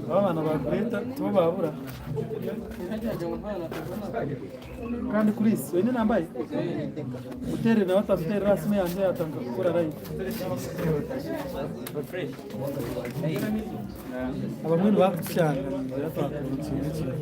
Abaana ba Greta tibo babura. Kandi Chris, oine enamba ye? Muteerere nawe atakuteerera aha simu yangye yatandika kukora live. Abamwe nibakutushanga ningira twakora ekintu eki.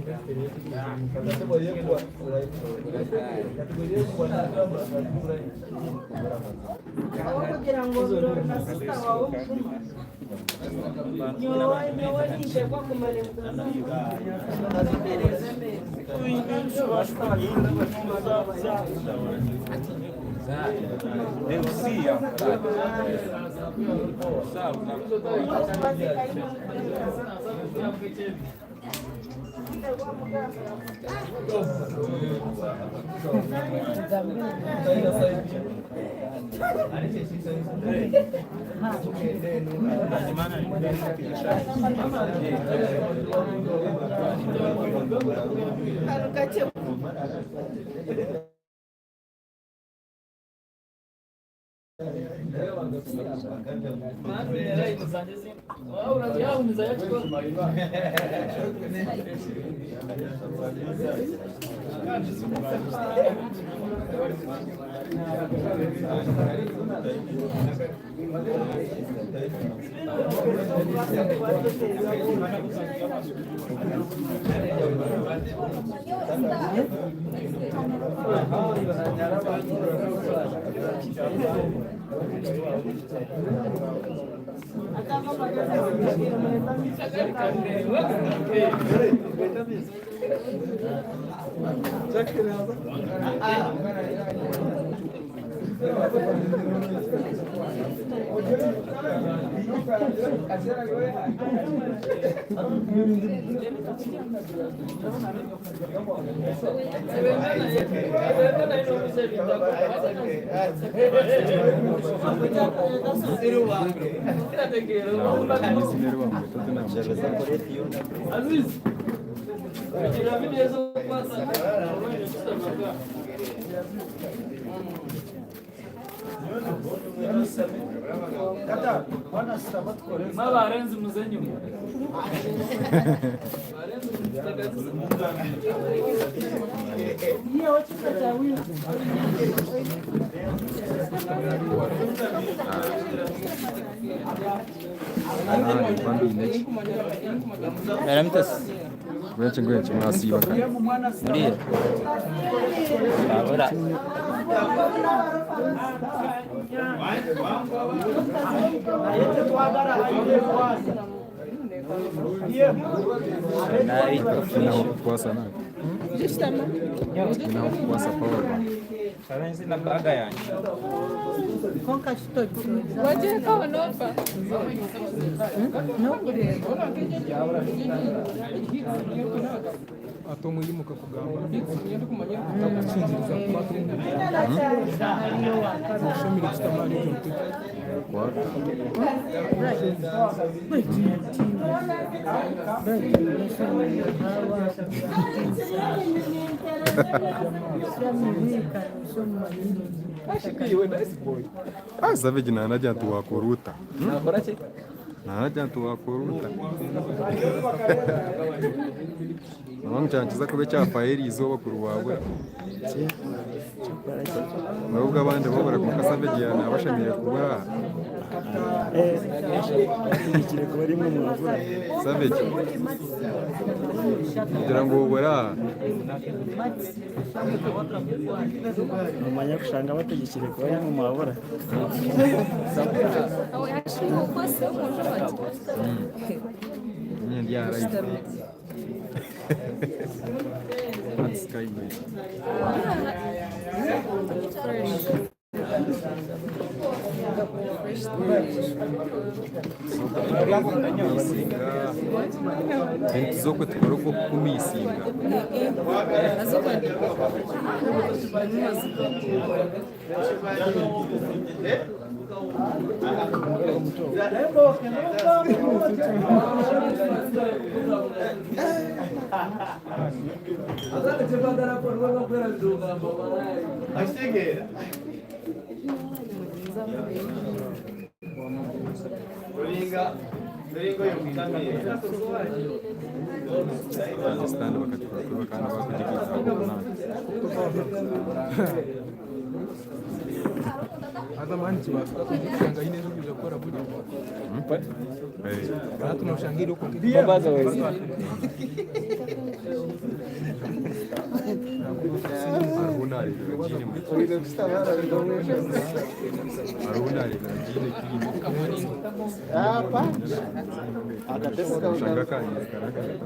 Gwekye gwekye mwasiiba kare. Muriyo twabura. Tihaine ah'okukwasa nawe. Tihaine ah'okukwasa power bank. Ati omwimuka kugamba atakukinziriza kukwata omuntu oshomire kushutama ahari egyo ntebe. Kwata. Ah, Savage nanagira nti wakora ota? Nakora ki? Naragira nti wakora ota? Nabwo ngu kyankiza kuba ekyafayo eriizooba kuri wabura. Nobwo abandi bo barakwonka Savage yaaba naaba ashemereire kuba aha. Savage kugira ngu obure aha. Nomanya kushanga bategyekire kuba imwe mwabura. Nyine ndi aha live. Hati Skyway. Nituza okwe tukore ogw'okukumisinga. Egi sitandi bakagikora kubi bakaba nibakugigaita ahabw'okunanka. Haza mani kibaasa kushanga haine ebi kukora buri. Hati noshanga eri okwo. Hariho naareebera giine Hariho naareebera giine kiine. Oshanga akaanyire karagaruka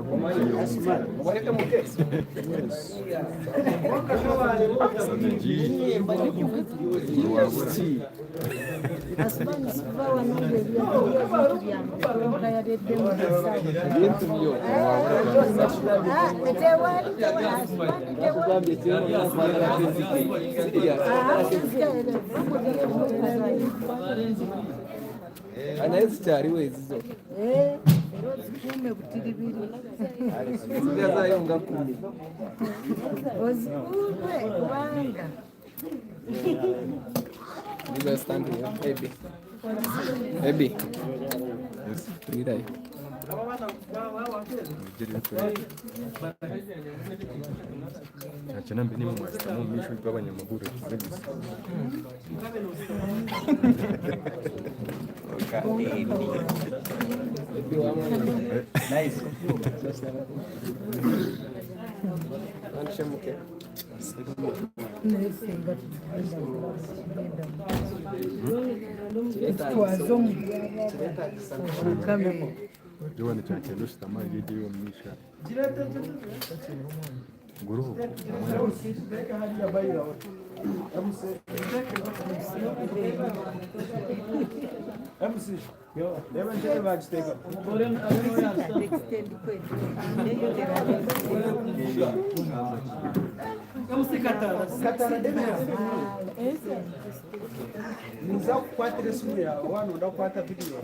Niza kukwatira esimu yawe waba noyenda kukwata vidiyo.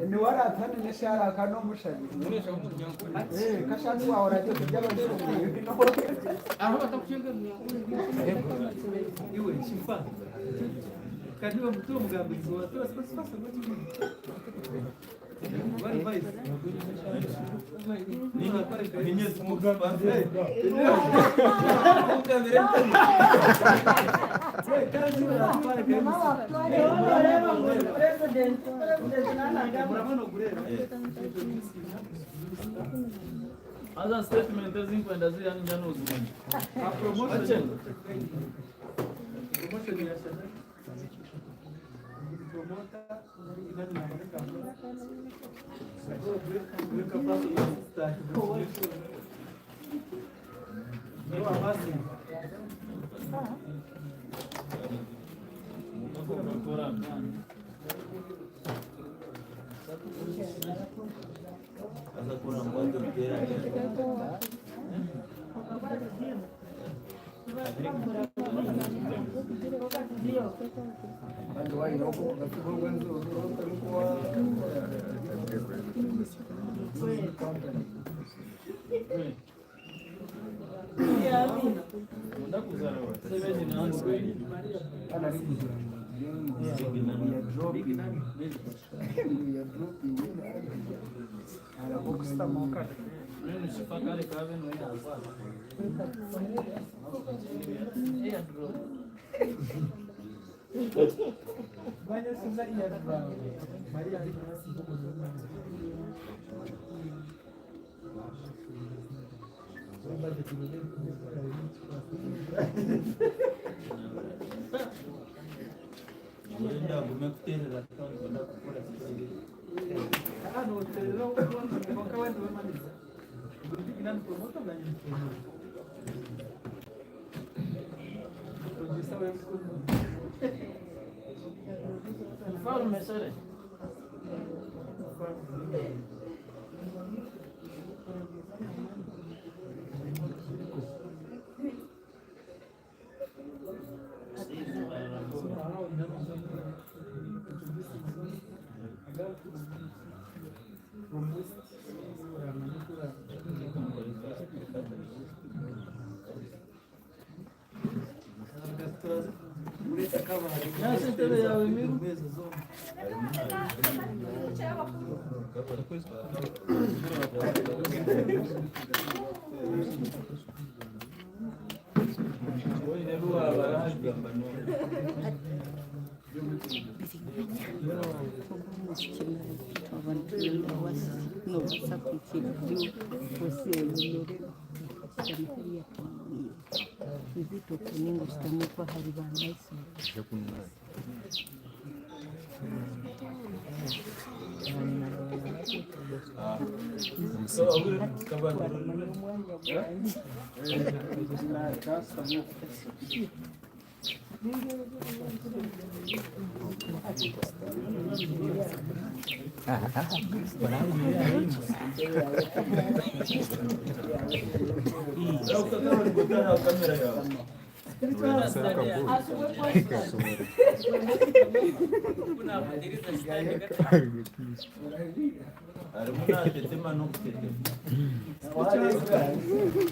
Niwe aratuhane n'eshaara kandi omushabi. Kashandi wawe oragye kurya Haza statement ezinkwenda ziriya ningira nozimanya.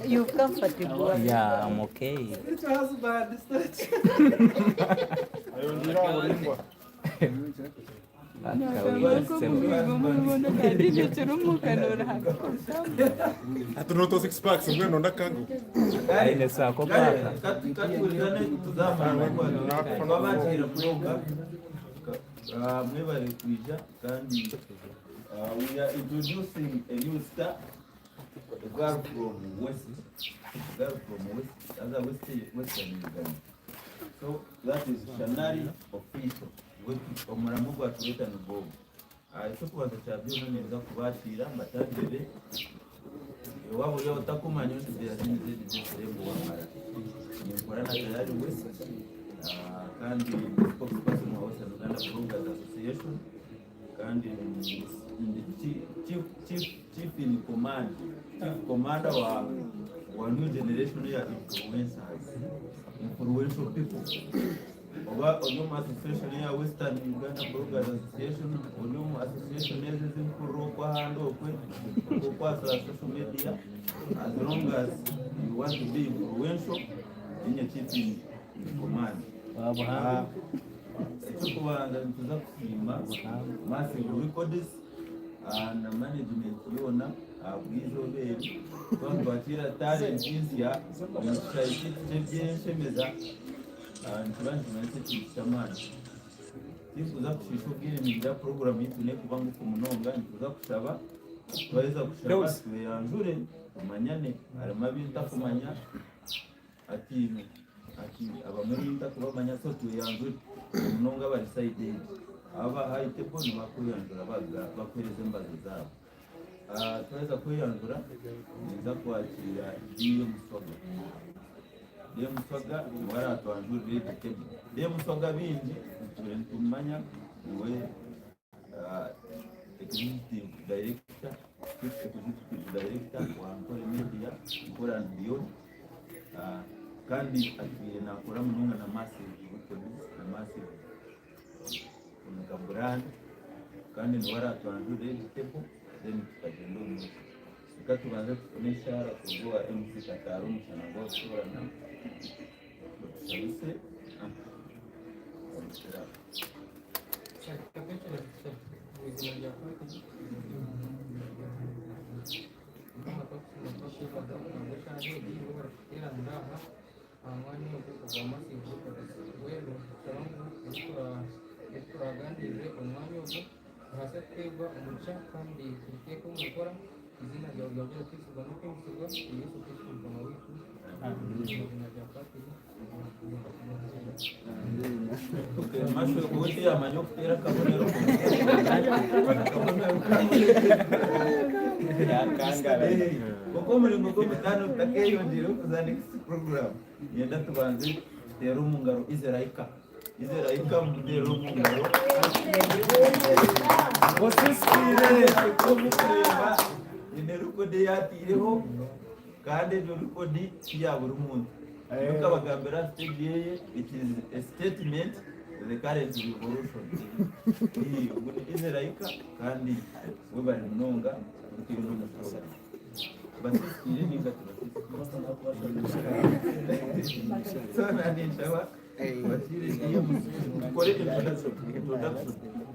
You comfortable? Yeah, I'm okay. Hatunoto six packs mbwenu ndakangu. Aine sako paka. Mwebale kwija kandi we are introducing a new star, a girl from west, a girl from west, other west, western Uganda. So that is Shanari Official. Omuramu gwatuleta ni Bob. Ekyokubanza kya byona ninza kubakiira mbatambire iwabo yo otakumanya ntizirazimizezizirembo wamara ninkora na Tayari West, kandi ndi spokesperson wa Western Uganda Bloggers Association, kandi ndi chief in command, chief commander wa new generation ya influencers, influential people. Oba ori omu association ya Western Uganda Bloggers Association, ori omu association ezi ezinkurira okwo ahandi okwe okwasira social media, as long as you want to be influential, ninye chief in command. Ekyokubanza nituza kusiima Massive Records na management yoona ahabw'eizooba eri kuba nitwakiira talent nsya omu kishaayi kyaitu ky'ebyenshemeza. Nikiba nikimanyisa ekintu ky'amaani. Tikuza kushiisha obwire, ningira puroguramu yaitu n'ekuba ngufu munonga. Nituza kushaba, twaheza kushaba tweyanjure tumanyane. Harimu abu ntakumanya atiine ati abamwe nintakubamanya, so tweyanjure munonga abari sayidi egi. Aba high table nibakweyanjura bakuheereza embazo zaabo. Twaheza kweyanjura ninza kwakira Diyo Muswaga. Diyo Muswaga niwe aratwanjurira egi table. Diyo Muswaga baingi nitubaire nitumumanya, niwe executive director, chief executive director wa Nkore Media, Nkore and Beyond. Kandi atwire nakora munonga na Massive Records na Massive nka brand, kandi niwe aratwanjurira egi table, then tukagyenda omu maisho. Reka tubanze tufune eshaara kuruga owa MC Kataara omushana gwakutoorana otushabise. Masho kuti yamanya okuteera akabonero Yakangara. kuko omuringo gw'omutaano tutakeyongyere kuza next program yenda tubanze tuteere omu ngaro Israika Israika muteere omu ngaro Osisikire. omukuremba ine rekodi eyatiireho kandi egyo rekodi ti ya buri muntu nokabagambira stage yeye it is a statement of the current revolution ogu ni Israika kandi we bari munonga bitewe n'omuprogram basisikire ninga tibasisikire so naninshaba bakire tukore introduction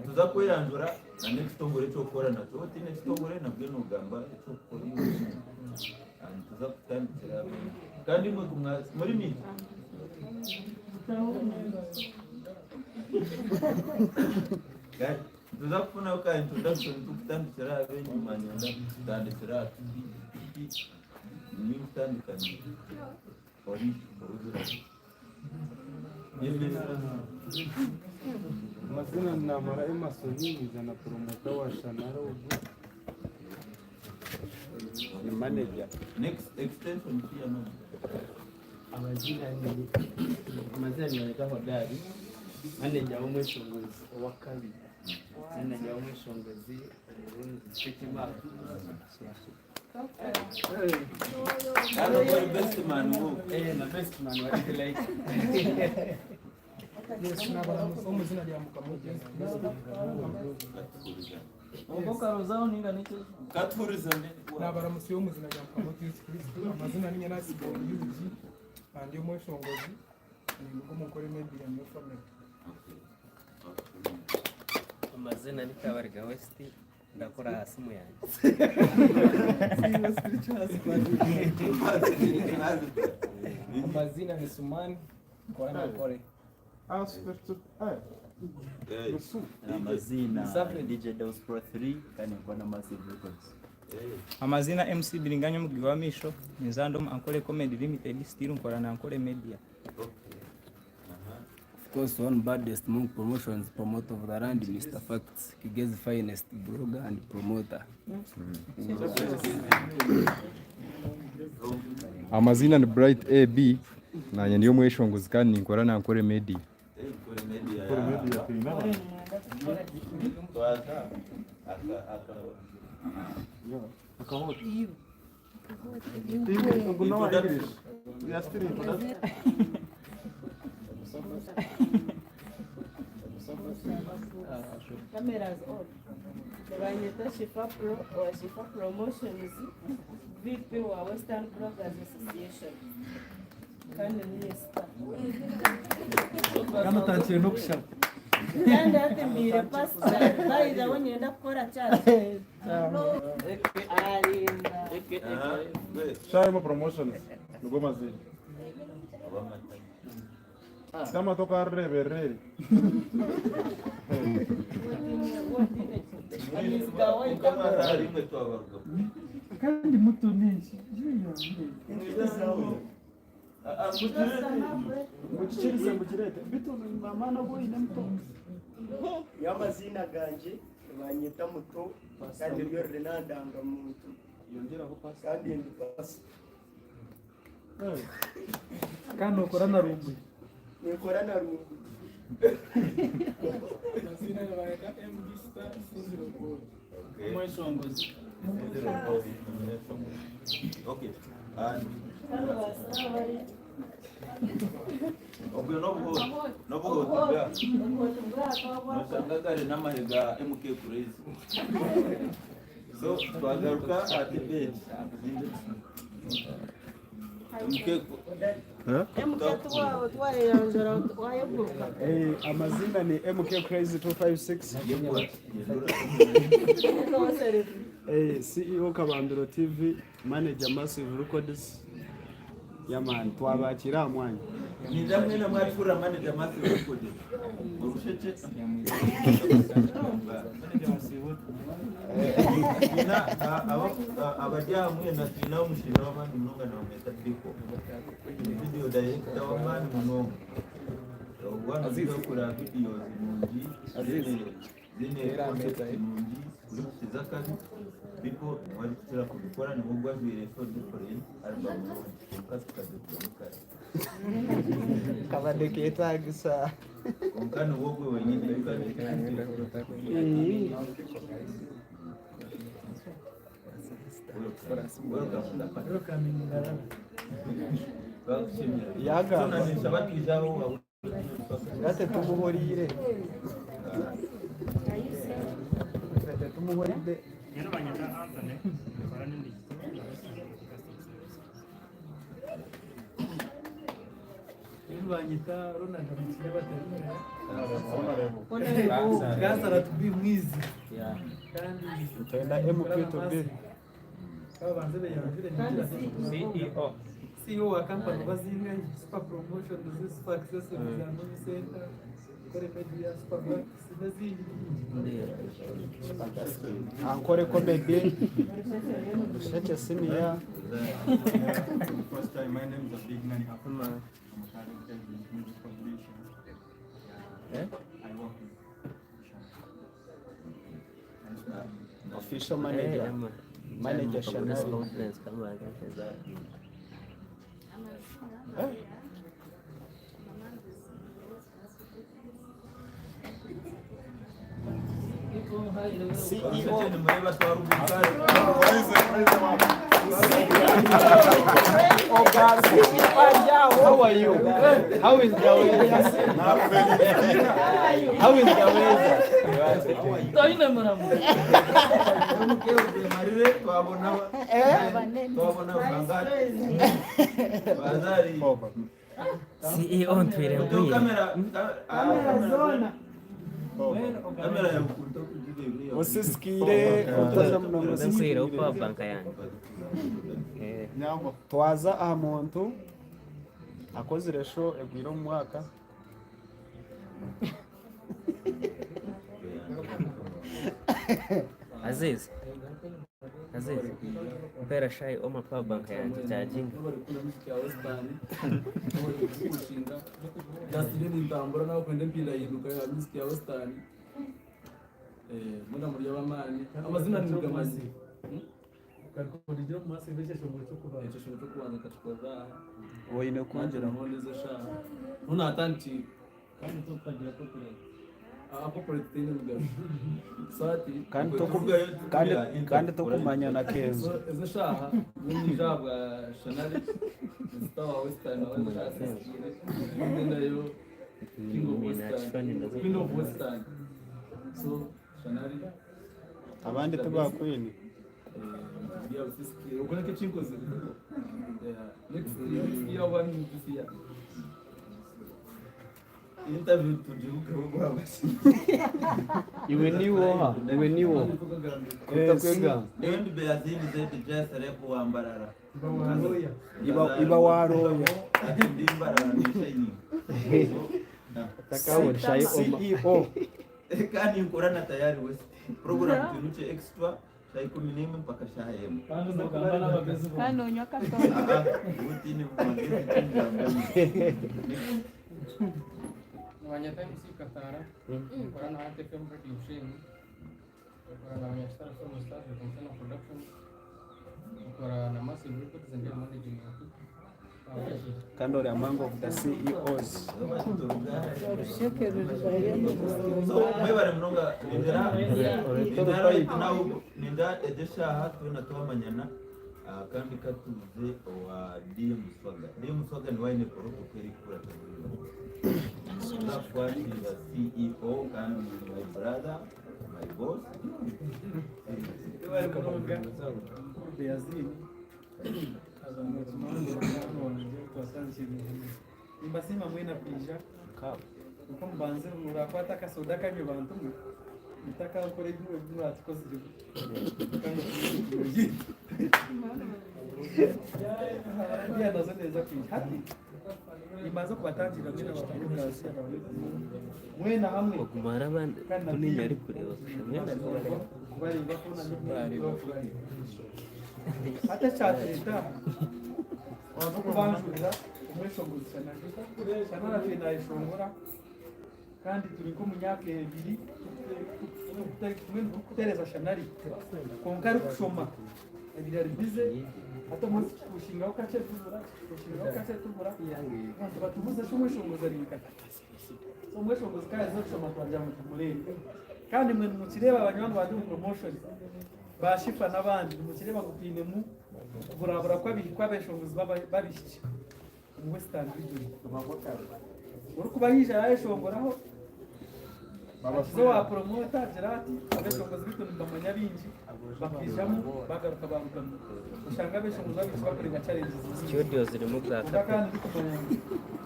tuza kweyanjura na n'ekitongore eky'okukora nakyo otiine ekitongore nabwe nogamba eky'okukora and tuza kutandikira kandi imwe muri mingi tuza kufunaho ka introduction tukutandikira abenyuma nyenda tutandikira ninkutandikanye ori oruzira Amazina Namara Emerson na promoter wa Shanara ubu ni manager. Next extension pia manager. Amazina ni amazina ni Hodari, manager w'umwishingizi wa kabiri, manager w'umwishingizi Umurundi City Mark. Kandi uri best man wo. Na best man wa like. Yes, n'abaramuzi bo mu izina rya Mukama Yesu Kristo. Katuriza N'abaramuzi bo mu izina rya Mukama Yesu Kristo. Amazina ni Nyanasi Yugi, and y'umweshongozi ni nubwo mukore media niyo family. Amazina ni Kabarega West, ndakora hasi mu yanjye. Amazina ni Sumani Kora na Kore. Amazina DJ Dawes Pro 3 kandi nkora na Massive Records. Amazina MC Biringanya Mugiga wa Misho, Nzando Ankole Comedy Limited, still nkora na Ankole Media. Of course, one baddest monk promotions, promoter of the land, Mr. Facts, Kigezi finest blogger and promoter. Amazina ni Bright AB nanye niyo mweshongozi kandi ninkora na Ankole Media. Kore media ya. Twaza aka aka English. We are still introduction. Cameras on. Banyeta Shifa Pro wa Shifa Promotions, VP wa Western Bloggers Association. Kandi ni star. Kandi utangiye no kushaka. Kandi atembire pastor, by the way nyenda kukora church. Arinda. Sharimo promotions nibwo mazina. Samatoka areberere. Kandi muto nenshi. Mukikirize mukirete. Bitu mama nabwo ine muto. Y'amazina ganje banyita muto kandi ryo riri ndangamuntu kandi ndi pasi Kandi ukora na rumbuye. nikora na rumbu. Amazina yabaye MD Star Sinziro Boy. Umweshongozi. Okay. And obwo n'obuhoto bwa nosanga gari n'amahe ga MK Crazy. So twagaruka at the bench. Amazina ni MK Crazy 256. CEO Kabanduro TV, Manager Massive Records. Yeah man, twabakira aha mwanya. Ninda mwena mwatwura manager Massive Records. Orushekye. Twina abari aha mwena twine omushaija w'amaani munonga nibamweta Biko. Video director w'amaani munonga. Obu akora videos nungi ziine concept nungi zirikukiza akabi. Biko niwe arikukira kubikora niwe ogwo ajwaire so different album nungi kwonka tukagikora kare. Kabadde ketagisa. Kwonka niwe ogwe wenyine. Yagamba. Ngate tumuhuriire. Ngate tumuhuride. Banyita Ronald Mukire batari. Kansara to be mwizi. Kandi Nitwenda MK to be. Babanze beyangire. CEO. CEO wa company bazinga Super Promotion, Super Accessories, Anomi Center, Kore Media, Super Graphics n'izindi. Ankore comedy. Rushekye senior. First time, my name is Big Nani Afro. I'm a talented in music publishing. Yeah. I work with Official manager. Manager Shanari. CEO. How are you? How is the weather? How is the weather? CEO ntwire mbwire. Usisikire otoza munongo Nkwire uko banka yange. Twaza aha muntu akozire show egwire omu mwaka. Aziz. Aziz. Mpera shai oma power bank yange charging. Justin nintambura nawe kwenda empindahinduka ya music ya Western. Muna muri y'abamani amazina ni Rugamazi. Ukakugira mu maso ibeshesho cyo kubanza. Ekyo cyo kubanza katukora. Oine kwongeraho neza shaha. Ntunatanti Kandi tukagira corporate. Ah, corporate tine mugabe. Sati Kandi kandi tokumanya na Kenzo. Ezo shaha ni bwa Shanari. Star wa Western wa Western. Nayo King of Western. Queen of Western. So Shanari Abandi tuba queen. Yeah, usisikire. Ukora ke chinkoze. Yeah. Next next year one this year. Interview tujibuke bwabasi. Iwe ni woha, iwe ni woha. Kutakwega. Ndi Beazini zaidi jasa repo wambarara. Iba waroya. Ati ndi mbarara ni shining. CEO. Kandi nkorana tayari wese. Program tunuche extra saa 11 mpaka saa 1. Kandi unywa katonda. Uti ni mwagezi tinga. Banyeta MC Katara, nkora na Hot FM Radio Bushenyi, nkora na Abanyakitara Film Stars, Container Productions, nkora na Massive Records and Management. Kandi ori among of the CEOs. So mwebare munonga nindera nindera right now ninda edeshaha twena twamanyana kandi katuze owa DM Swaga. DM Swaga ni waine protocol kura That's why he's a CEO kandi my brother, my boss. Beyazini. Nimbasiima mwena kwija nko mubanze murakwata akasoda kanywe bantu mwe mutakankora ebi mwatukozire. Buriya nazo neza kwija hati nimbanza kubatangirira mwena abavugazi mwena hamwe. Oguma araba kuninya arikureeba kusha mwena kubareeba hati ekyatureeta kubanjurira omweshongozi Shanari. Shanari atwire nayeshongora kandi turi nk'omu myaka 2 kutereeza Shanari kwonka arikushoma ebiri ari bize hati omunsi tukushingaho kakye tubura tukushingaho kakye tubura abantu batubuuza shi omweshongozi ari nkahi? So omweshongozi ku yaaheza kushoma twagira ngu tumureebe kandi imwe nimukireeba banywani bangye omu promotion ba Shifa n'abandi nimukireeba ngu twinemu okuburabura kw'abeshongozi b'abaishiki omu Western Region. Orikuba yaija yayeshongoraho akiza owa promota agira ati abeshongozi baitu nibamanya baingi bakaijamu bagaruka barugamu oshanga abeshongozi b'abaishiki bakureeba challenges nyingi. Studio zirimu bwa Kwonka kandi ndikumanya ngu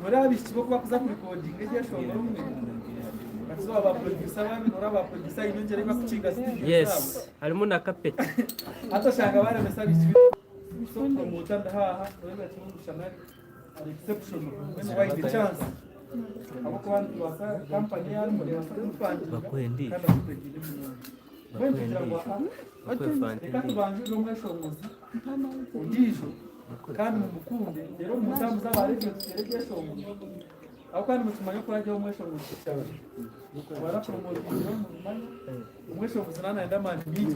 muri abaishiki bo kubakuza kurikodinga ebyeshongoro omwe bakiza owa ba producer bamwe noraba ba producer haine engyera ei bakukinga studio Yes, zaabo. harimu na kapeti. Hati oshanga baremesa abaishiki baitu. So promoter ndahaha noreebera kimwe ngu Shanari ari exceptional mbwenu waine chance ahabw'okuba nitubaasa company ei arimu neebaasa kumupanginga Bakuhe endiijo. kandi akutegiire munonga. Mbwenu Bakuhe tugira ngu endiijo. aha Bakuhe fanta reka endiijo. tubanjurire omweshongozi ondiijo kandi mumukunde reero mumutambuze aha reediyo tuteere ebyeshongoro ahabw'okuba nimukimanya oku hariho omweshongozi warapromotingira mumumanye omweshongozi naaba nayenda amaani maingi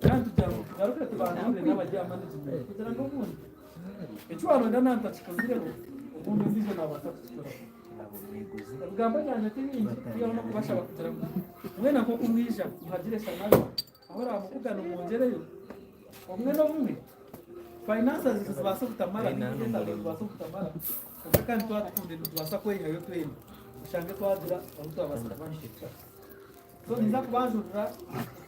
kandi tugira ngu tugaruke tubanjurire n'abari aha management kugira ngu obundi eki waronda naaba ntakikozireho obundi ondiijo naabaasa kukikoraho. Ebigambo byangye ti bingi kwihaho n'okubashaba kugira ngu mwena nk'oku mwija muhagire Shanari ahu oraamubugana omwongyereyo obumwe n'obumwe. Finances nizibaasa obutamara, n'ebyetaago nibibaasa obutamara kwonka kandi twaba tukundire nitubaasa kweyihayo twena oshange twagira ahu twabaasa kuba nituhika. So ninza kubanjurira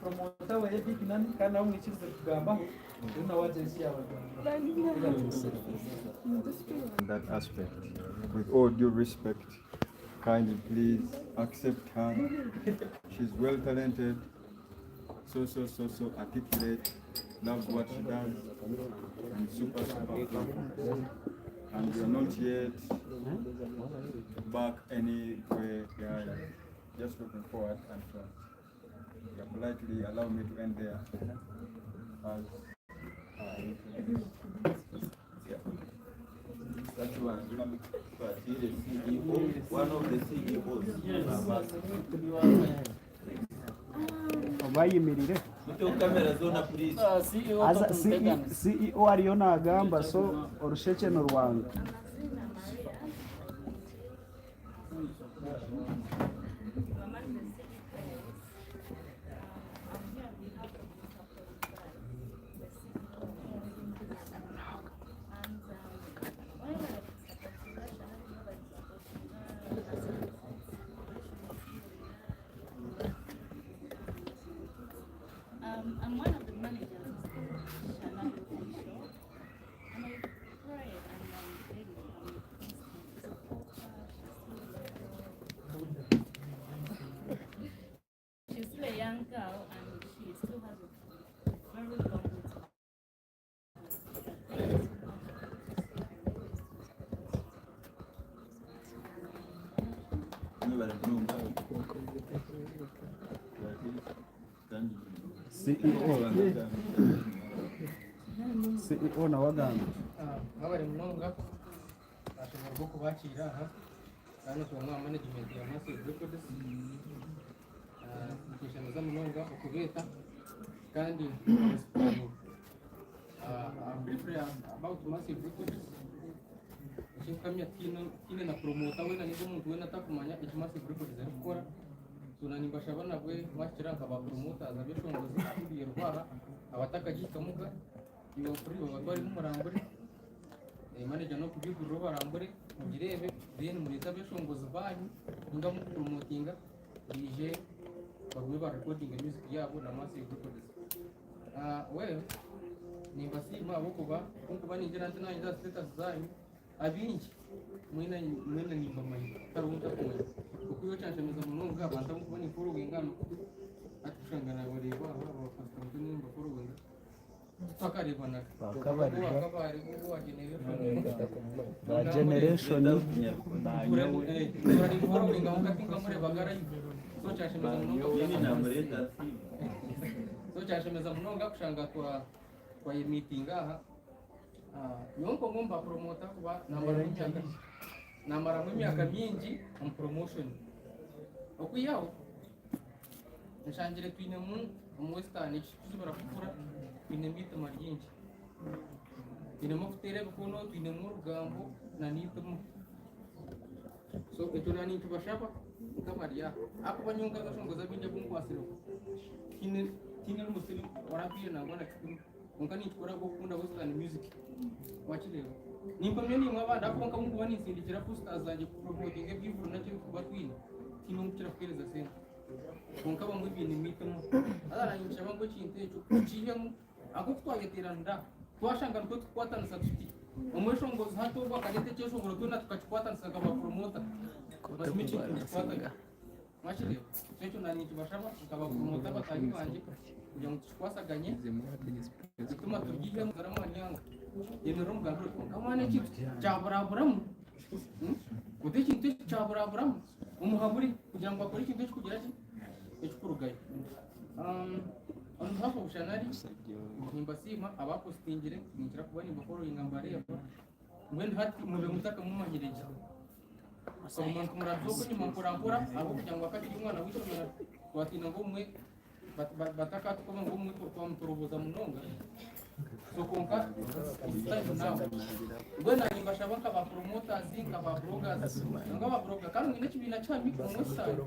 promoter weye Big Nani kandi nawe mwikirize kugambaho reero nawe agire eki yaabagambira. In that aspect. With all due respect, kindly please accept her. She's well talented, so so so so articulate, loves what she does, and super super cool. And we're not yet back anywhere behind. Just looking forward and front. Yeah, politely allow me to end there. As I introduce. Yeah. Katubanze twakire CEO, one of the CEOs. Bayimirire. Muteho kamera zoona please. Haza CEO ariyo nagamba so orushekye nirwanga. I'm one of the managers of Shanari Official, and I pray and I beg you to support her. She's still a young girl and she still has a very long way to go. Thank you so much. Mwebale munonga. CEO CEO nawe agamba. Mwebale munonga nashemererwa okubakiira aha kandi turi omu management ya Massive Records. Nikinshemeza munonga okubeeta kandi briefly about Massive Records ekinkuhamya tihaine na promoter weena ninga omuntu weena atakumanya eki Massive Records erikukora. So na nimbashaba nabwe mwakira nka ba promoters abeshongozi studio aha abatakagihikamuga you are free babatwaremu murambure. Manager n'okugigurira obarambure mugireebe then mureete abeshongozi banyu ninga mukupromotinga baije bagume ba recordinge music yaabo na Massive Records. Well, Nimbasiima ahabw'okuba ku nkuba ningira nti naanye aha status zaanyu, abaingi mwena mwena nimbamanya hariho ou ntakumanya. Okwihaho kyanshemeza munonga abantu abu nkuba ninforowinga aha mikutu hati kushanga naabareeba aha aba pastor Mutoni nimbaforowinga tutakareebanaga. Ba Kabare Owa Kabare, owa Generation. Ba Generation, ba nyowe. Ntuura ninforowinga kwonka tinkamureebaga live. So kyanshemeza munonga kushanga So kyanshemeza munonga kushanga twa twayemiitinga aha. Nyowe nk'omwe omu ba promota kuba namaramu emyaka namaramu emyaka mingi omu promotion. Okwihaho nshangire twinemu omu Western ekituzibira kukura twinemu eitima ryingi. Twinemu okuteera ebikono, twinemu orugambo na n'eitima. So ekyo na ninkibashaba nk'abari aha ahakuba nyowe nk'akashongozi abaingi abu nkwatsireho tihaine tihaine n'omusiri orampaire nangwa na kikumi kwonka ninkikora ahabw'okukunda western music wakireeba nimpamya naimwe abandi ahakuba nka nkuba ninsindikira posters zangye kupromotinga ebyivuro naki ebitukuba twine tihaine orikukira kuheereza sente kwonka abamwe baine emitima haza nanye ninshaba ngu ekintu ekyo tukiihemu Ahabw'oku twayeteeranira, twashanga nikwo tukukwatanisa tuti. Omweshongozi hati ogu akareeta ekyeshongoro twena tukakikwatanisa nka ba promota. Mazima ekintu nikikwatagana. Mwakireeba? So ekyo naanye ninkibashaba nka ba promota bataahi bangye kugira ngu tukikwasaganye eituma turyihemu Zaramwanyanga yemerera omugambire oti kwonka mwana ekintu kyaburaburamu oti ekintu eki kyaburaburamu omuhabure kugira ngu akore ekintu ekikugira ki ekikurugayo. On behalf of Shanari, nimbasiima abapositingire, ninkira kuba nimbaforowinga mbareeba, mbwenu hati mube mutakamumanyire gye. Okaguma ntumurabiza okwo enyima mpora mpora ahabw'okugira ngu akaba akiri omwana w'eishomero twatiina ngu obumwe batakatukoba ngu obumwe twamutoroboza munonga. So kwonka it's time now. Mbwenu naanye nimbashaba nka ba promoters, nka ba bloggers, nka ba blogger kandi mwine ekibiina kyanyu omu Western.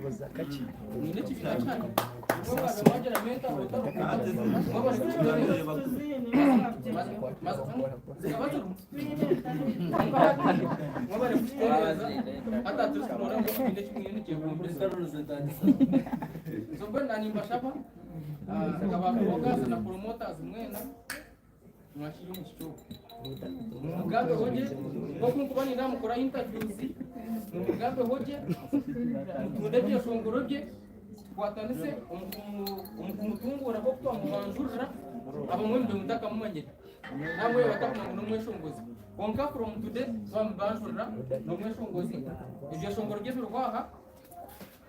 Mwine ekibiina kyanyu. Nimwe mwabe mwagira mentor otaro. Mwabare kukitereeza. Zikaba zirimu. Mwabare kukitereeza. Hati at least noreeba ngu ekibiina eki mwine nikyegombesa. So mbwenu naanye nimbashaba nka ba bloggers na promoters mwena mwakire omushiki ogu mumugambeho gye nk'oku nkuba ninda mukora interviews mumugambeho gye mutunde ebyeshongoro bye tukwatanise omu kumutunguura nk'oku twamubanjurira abamwe mube mutakamumanyire namwe batakumanya ngu n'omweshongozi kwonka from today twamubanjurira n'omweshongozi ebyeshongoro bye biriho aha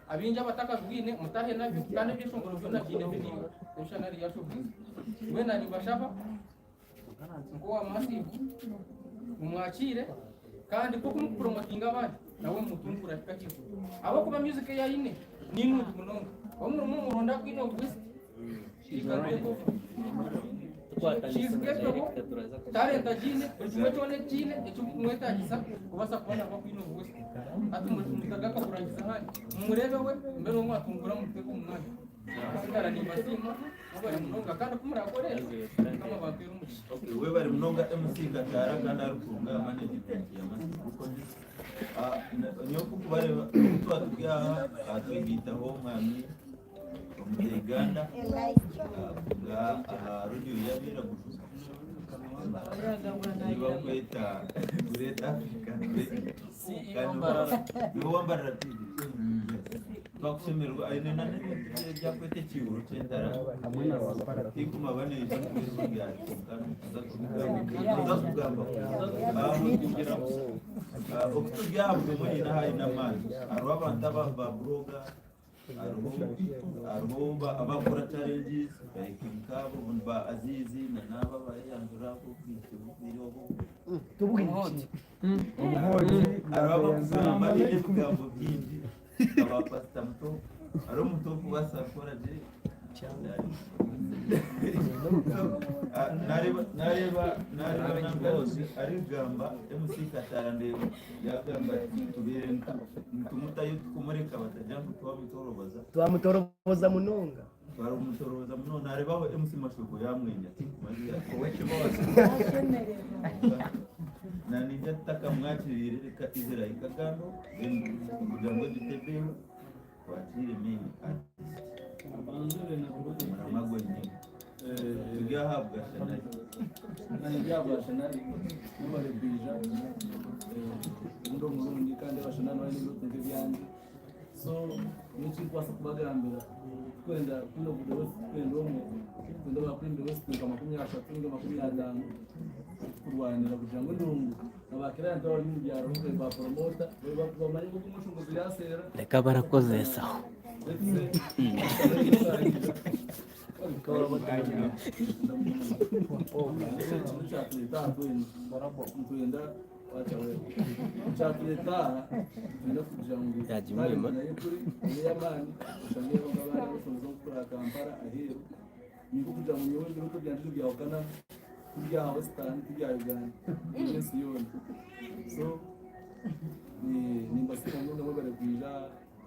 Abaingi abatakabibwine mutahe nabyo kandi ebyeshongoro byona biine vidiyo ebishushani nari yashoboize. Mbwenu na nimbashaba nk'owa Massive mumwakiire kandi nk'oku mukupromotinga abandi nawe mumutunkure ahike ahaiguru ahabw'okuba music ei aine ni nungi munonga. Obu murimu nimuronda Queen of West, she can take over. She is capable, talent agiine, buri kimwe kyona ekiine ekirikumwetagisa kubaasa kuba naba Queen of West. Hati mutagakakurangiza ahandi, mumureebe we mbe niwe mwatungura mumuteeke omu mwanya. Okusigara nimbasiima mwebare munonga kandi ku murakore ekyo Mukama abampeere omugisha. Okay, webare munonga MC Kataara kandi arikuruga aha management ya Massive Records. Ah, nyowe kukubareeba tuba turi aha atwegaitaho omwami Omunyayuganda kuruga aha rediyo y'abairaguju ei barikweta Great African Radio kandi niwe wa Mbarara TV. Twakushemererwa aine na n'ebintu ebi arikweta ekiihuro ky'entarano. Tinkumanya neija kuba eriho ryari kwonka nituza kugambaho. Oku turi aha buri omwe haine ahu aine amaani. Hariho abantu aba ba buroga hariho hariho abakukora challenges like nk'abo ba Azizi na n'abo abayeyanjura abo obu hariho abakugamba baine ebigambo bingi aba pastor muto hariho omuntu orikubaasa kukora gye nareeba nareeba nareeba namboozi arikugamba MC Kataara ndeeba yagamba ati tubeire nitumutayo tukumureka batagira ngu twamutoroboza. Twamutoroboza munonga. Twaramutoroboza munonga nareeba aho MC Mashoko yamwenya tinkumanya naninja tutakamwakiriire reka Israel Kagando then kugira ngu egitebeho twakiire main artist. Muramwa gwenyini. Turi aha. ahabwa Shanari. Nanye ahabwa Shanari mwebare kwija ndi omurungi kandi aba Shanari nibaba n'ebirooto nk'ebyangye so nyowe ekinkubaasa kubagambira tikwenda Queen of the West tikwenda omwe tikwenda aba Queen of the West nka 30 ninga 50 tukurwanira kugira ngu endungu na ba client abari omu byaro ba promoter bamanye ngu ogu omushongozi yaseera. Reka barakozesaho. Yagimwima.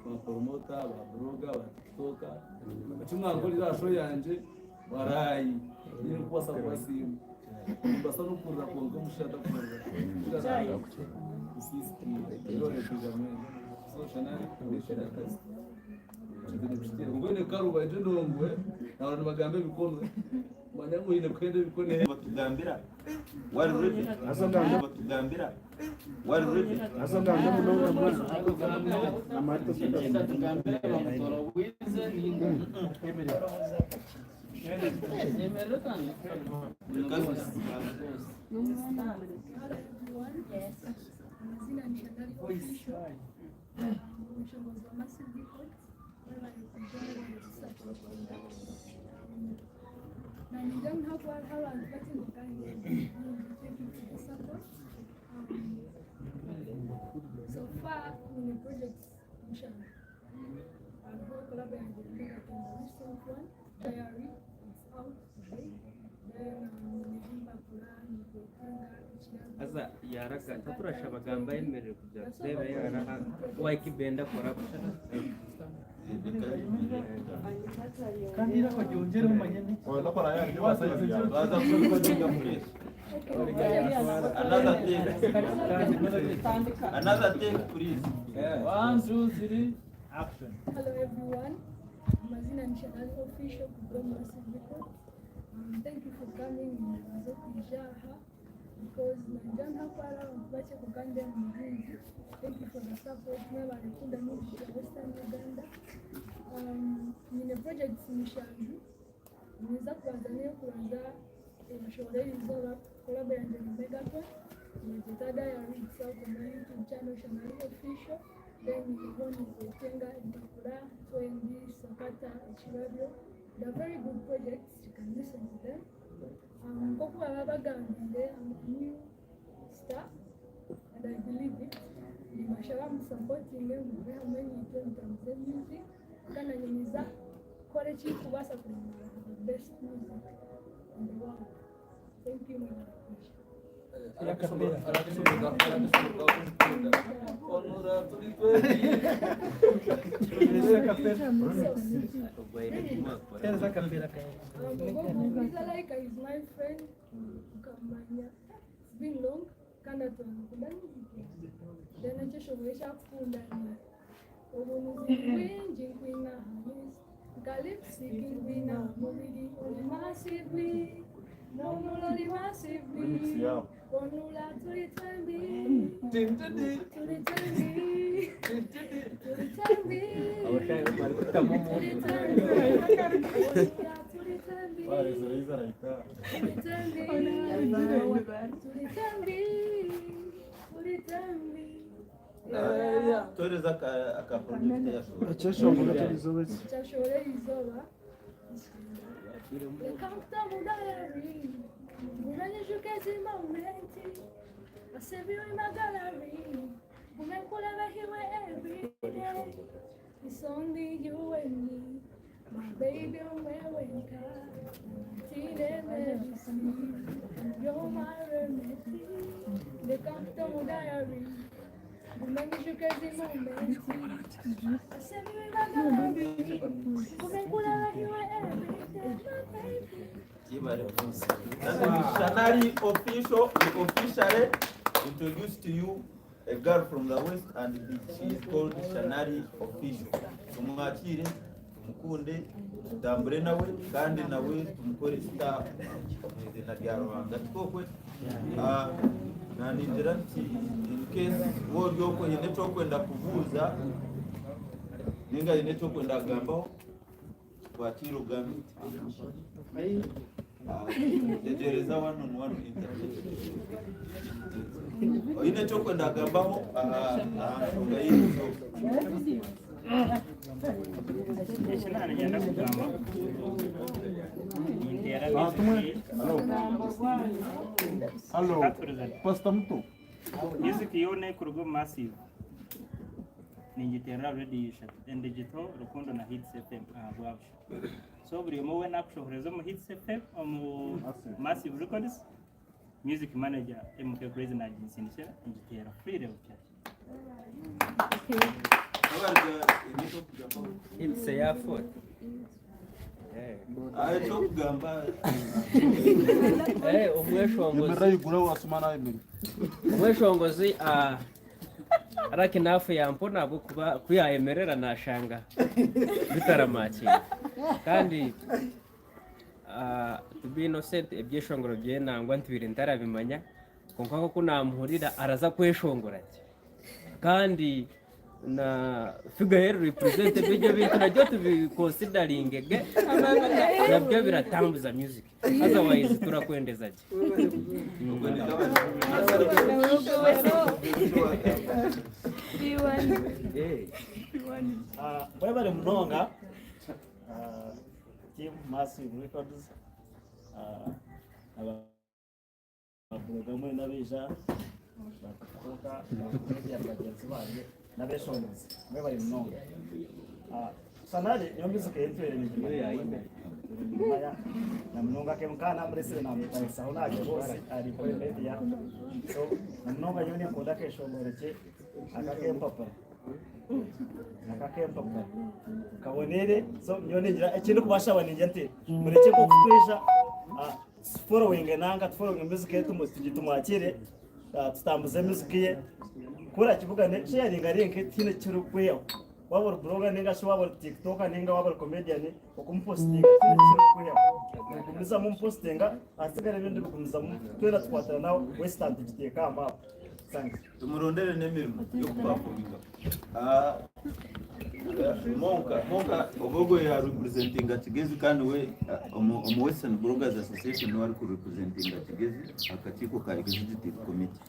Ba promoter, ba blogger, ba tiktoker, eki mwankorire aha show yangye warayi nyine kubaasa kubasiima. Nimbaasa n'okurira kwonka omushaija atakurira. Mwebare kwija mwena. So Shanari neshera akazi. Mbwenu ekaruba egyo endongo nahurira nibagamba ebikonwe manya ngu oine kuhenda ebikone. Batugambira wari ready batugambira wari ready. Amazina ni Shanari Official, omushongozi wa Massive Records. Mwebale kwija, mwebale kusupportinga. Nanyija nkaku hariho abantu bakye ngu kandi thank you for the support. So far nyine projects mushanju. Hariho collab yangye na Megaton, the recent one, Diary, it's out today. Then nyine Empapura, Nikwetenga, Ekirabo. Haza yaraga taturashaba gamba ayemerere kugira tureebe yaraha waikibenda kora. Kandi era bagyongyere omanye niki. Baza kukodinga fresh. Another take. Another take please. One, two, three, action. Hello everyone, amazina ni Shanali Official kubwa Massive Records. Thank you for coming mwaze kwija aha because nanja ntakwara abantu bakye kuganda murungi. Thank you for the support mwebale kukunda music ya Western Uganda. Nyine projects mushanju niza kubanza niyo kubanza ebashobora eriizooba collab yangye na Megaton nibagyeta Diary, it's out on my YouTube channel Shanali Official. Then niho Nikwetenga, Empapura, Twendi, Sakata, Ekirabyo. They're very good projects, you can listen to them. Nk'oku baba bagambire, I'm a new star and I believe it. Nimbashaba musupportinge mube hamwe naitwe mutambuze music kandi nanye niza kukora ekirikubaasa kugira ngu have the best music in the world. Thank you mwebale kwija. Onura turi twembi. Omugumiza like is my friend ukamanya it's been long kandi atwanga music yange then ekyeshongoro ekyakukunda ni obunuzi bwingi nkwina aha list nka lipstick nkwina aha mubiri oli massively n'onula oli massively Remix yabo. onula turi twembi turi twembi turi twembi turi twembi onula turi twembi. Bareze arahita. Turi twembi, turi twembi, turi twembi. Toreza aka project yashobora. Ekyeshongoro ky'eriizooba eki. Kyashobora eriizooba. Reka nkutamu diary, ngumenye ezi moment. I save you in my gallery, ngume nkurebe hiwe every day. It's only you and me, my baby omwe wenka. Tine medicine, you're my remedy. Reka nkutamu diary, ngumenye ezi moment. I save you in my gallery, ngume nkurebe hiwe every day, my baby. Shanari Official, we officially introduced to you a girl from the West and she is called Shanari Official. Tumwakire. Tumukunde, tutambure nawe kandi nawe tumukore star omu eiziina rya Ruhanga. Tikwo kwe? Naningira nti in case waaba ori okwe haine eki orikwenda kubuuza ninga haine eki orikwenda kugambaho, twakiire ogambe. Tegyereza one on one interview. Oine eki orikwenda kugambaho aha aha nshonga y'eizooba? Eki naaniinyenda kugambaho ninteera music. Halo, Katuriza. Pastor Muto. Music yoona erikuruga omu Massive ningiteerera rediyo ishatu, Endigital, Rukundo na Hits FM ahabwabyo. So buri omwe weena akushohoreza omu Hits FM, omu Massive Records, music manager MK Crazy naginsindikira ngiteera freely bukya. Hits eya foot. Eh, omweshongozi. Yemerera igura wasoma nawe mbere. Omweshongozi ah, araki nafu yampona ahabw'okuba ku yayemerera nashanga bitaramakinga kandi ah, to be innocent ebyeshongoro bye nangwa ntwire ntarabimanya kwonka nk'oku namuhurira araza kweshongora gye kandi na figure ye represent ebyo bintu nabyo tubiconsideringe ge nabyo biratambuza music otherwise turakwendeza gye. Mwebare munonga team Massive Records Ababuroga mwena abaija bakakuuka media bagyenzi bangye n'abeshongozi mwebare munonga. Sanari nyowe music ei ntwire ningimanya na munonga ke nka namuresire namutahisaho nage hose ari Nkore media so na munonga nyowe ninkunda akeshongoro kye aka ak'empapura aka ak'empapura kabonere so nyowe ningira ekindikubashaba ningira nti murekye nk'okutwija Tuforowinge nanka tuforowinge music ye tumwakire tutambuze music ye ku orakibugane sharinga link tihaine eki orikwihaho waaba ori blogger ninga shi waaba ori tiktoker ninga waaba ori comedian okumupositinga tihaine eki orikwihaho nogumizamu omupositinga ahasigara ebindi bigumizamu twena tukwatana nawe western tugiteeka aha map. Thanks. Tumurondere n'emirimo y'okupafominga. Monka, Monka ogogo ya representinga Kigezi kandi we omu omu Western Bloggers Association niwe ari ku representinga Kigezi akakiiko ka executive committee.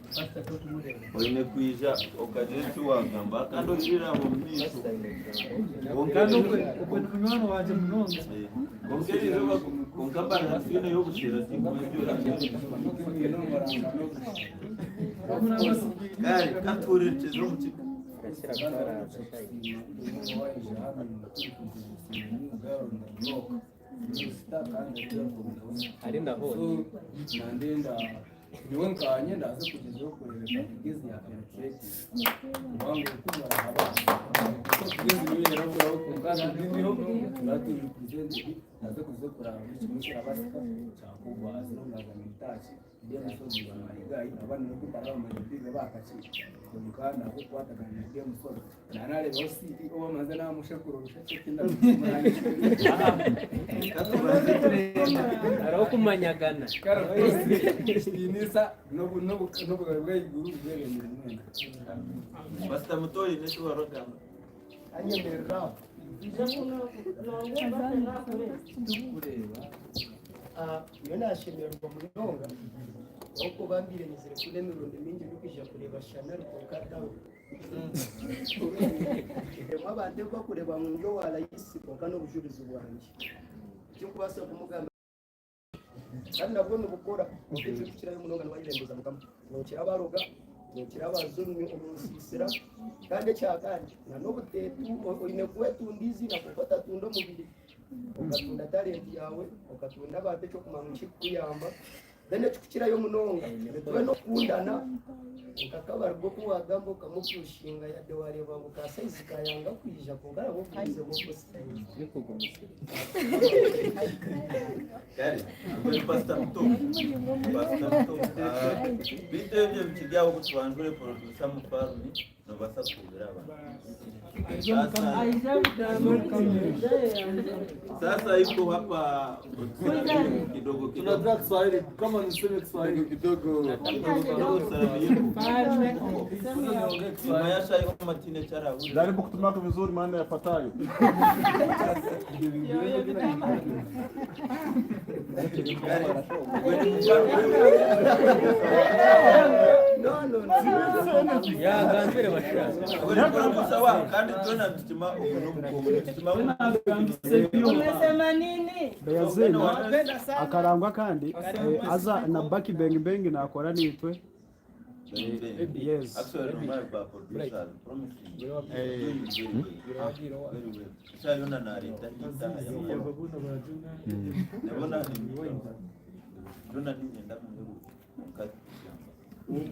Oine kwija okagira eki wagamba kandi oirire aho omu maisho. Kandi ogwe ogwe ni munywani wangye munonga. Kwonka eriizooba kwonka mbarara twine ey'obushera tinkumanya eki oragamba. Kare katuhuririkize omukiga. Ari na hose. Nandenda nyowe nkanye ndaza kugyezaho kureebeka Kigezi ya penetrating kubanga orikumara abaana so Kigezi niwe yaraburaho kwonka ndiho turaba turi represented ndaza kuza kuraba buri kimwe kirabasika kyakorwa as long as I'm in touch Hariho okumanyagana. Pastor Muto oine eki waragamba? Nyowe nashemererwa munonga ahabw'okuba mbaire nyizire kunu emirundi mingi ndikwija kureeba Shanel kwonka tawe. Emwe abantu ebi barikureeba ngu ndi owa layisi kwonka n'obujurizi bwangye. Tindikubaasa kumugamba. Kandi nabwo nibukora kwonka ekirikukirayo munonga niwayebembeza Mukama. Nookira abaroga, nookira abazungu omu nsiisira kandi ekya kandi n'obuteetu oine kwetunda eiziina kwonka otatunda omubiri. Okatunda talenti yaawe, okatunda abantu eky'okumanya ngu nikikukuyamba. Then ekirikukirayo munonga nitube n'okukundana nka kabari oku waagamba okamupushinga yade waareeba ngu ka sayizi kayanga kwija kwonka nabwo ogumizemu omusitinge. Kare, ogwo ni Pastor Muto. Pastor Muto. Beitu ebyo bikiri aho ku tubanjure producer Mufarumi, nobaasa kuhubira abantu. Sasa iko hapa kidogo kidogo. Tunataka Kiswahili kama niseme Kiswahili kidogo. Kidogo salamu Nyuma ya shai kwa matine chara huli. Jaribu kutumaka vizuri maana yafuatayo. Yagambire bashaka. Sawa, kandi tuna mtima umuntu Umesema nini? Beyazeni akarangwa kandi aza na Baki Beng Beng nakora nitwe. Yes. Actually, my producer promising. Doing very well. Very well. Shayona na reta hita ya Ndabona ni Jona ni ngenda mu mkazi.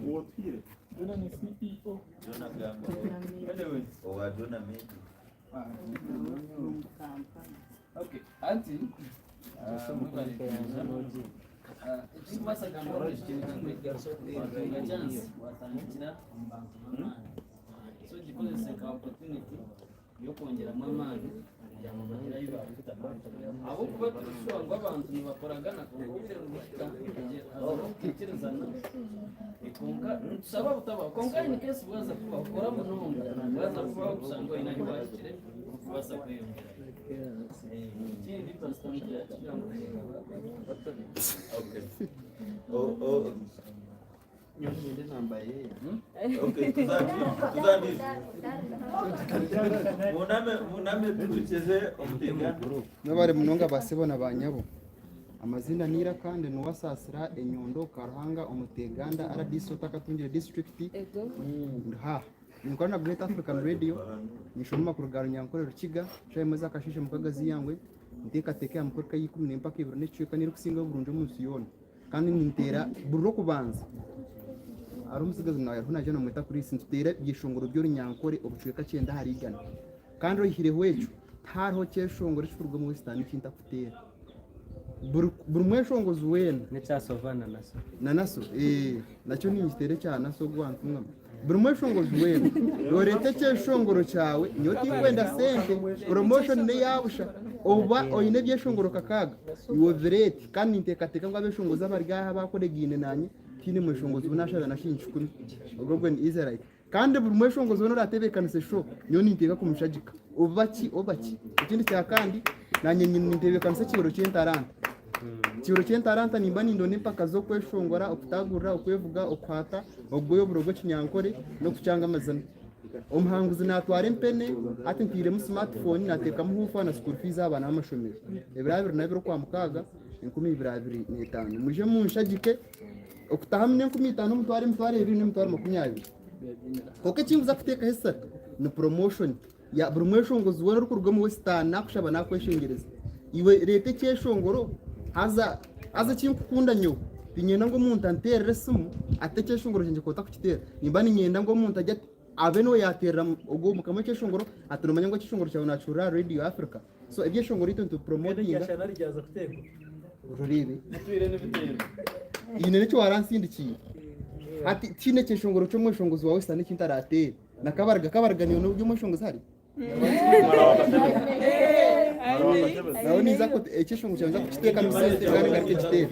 Uotire. Jona ni CEO. Jona gamba. Anyway, owa Jona maybe. Okay, anti ekirikumasa gamba ekintu kimwe watunga chance watandikira omu bantu b'amaani, so gikozese nka opportunity y'okwongyeramu amaani kugira ngu bagire ahu bakuta ahabw'okuba turikushusha ngu abantu nibakoragana kwonka obwire nibuhika hazaho okuteikirizana, kwonka nitushaba butabaho, kwonka in case bwaza kubaho kora munonga, bwaza kubaho kushanga oine ahu wahikire okubaasa kweyongyerayo. Ekindi pastor Mugira yakigira ngu Okay. Oh, oh. Okay, tuzandi. Muname muname tucheze omutega. Nabari munonga basibo na banyabo. Amazina nira kandi nuwasasira enyondo Karuhanga omuteganda RDC otakatungire district. Ha. Ninkora na Great African Radio. Nishoma amakuru ga Runyankore Rukiga. Shayimoza akashishe mukaga ziyangwe. Nteekateeka ya mukuru ka ikumi n'empaka ibiri n'ekicweka nirikusinga oburungi omu nsi yoona. Kandi ninteera buri rw'okubanza. Hariho omutsigazi nawe naija namweta Chris, nituteera ebyeshongoro by'orunyankore obucweka 90. Kandi oihireho ekyo, tihariho kyeshongoro ekirikuruga omu Western eki ntakuteera. Buri mweshongozi weena. N'ekya Sovana naso. Na naso, nakyo ninkiteera ekya naso ogu wantungamu. Buri mweshongozi weena, oreete ekyeshongoro kyawe, nyowe tinkwenda sente, promotion n'eya busha. Oba oine ebyeshongoro 6, iwe obireete. Kandi ninteekateeka ngu abeshongozi abari aha abakoregaine naanye, tihaine mweshongozi ou naashaba na shilingi 1. Ogwo gwe ni Israelite. Kandi buri mweshongozi weena oratebeekanisa eshow, nyowe ninteeka kumushagika. Oba ki, oba ki. Ekindi kya kandi, naanye nintebeekanisa ekibero ky'entaranta. Ekibero ky'entaranta nimba nindonda empaka z'okweshongora, okutaagurira, okwevuga, okuhata, okugoya oburo bw'ekinyankore n'okucanga amazina. Omuhanguzi naatwara empene, hati ntairemu smartphone, naateekamu huufa na school fees aha baana b'amashomero. Ebiro 22 Okwamukaaga, 2025. Mwije munshagike, okutahamu n'enkumu 5, omutwaro 20,000 n'emitwaro 20. Kwonka eki nkuza kuteekaho esara ni promotion ya buri mweshongozi weena orikuruga omu Western, naakushaba naakweshengyereza. Iwe reeta ekyeshongoro haza haza eki nkukunda nyowe tinyenda ngu omuntu anteerere esimu ate ekyeshongoro kyangye kwota kukiteera. Nimba niinyenda ngu omuntu agye ati abe niwe yaateerera ogwo mukama w'ekyeshongoro ati noomanya ngu ekyeshongoro kyawe naakihurira aha Radio Africa. So ebyeshongoro itwe nitubipromotinga. Erya shana ryaza kuteerwa. Orureebe. Bitwire nibiteerwa. Haine n'eki waransindikiire. Hati tihaine ekyeshongoro ky'omweshongozi wa Western eki ntarateere. Na Kabarega, Kabarega niiwe n'ori omweshongozi hari? Nawe ninza ku ekyeshongoro kyawe ninza kukiteekamu sente kandi ngaruke nkiteere.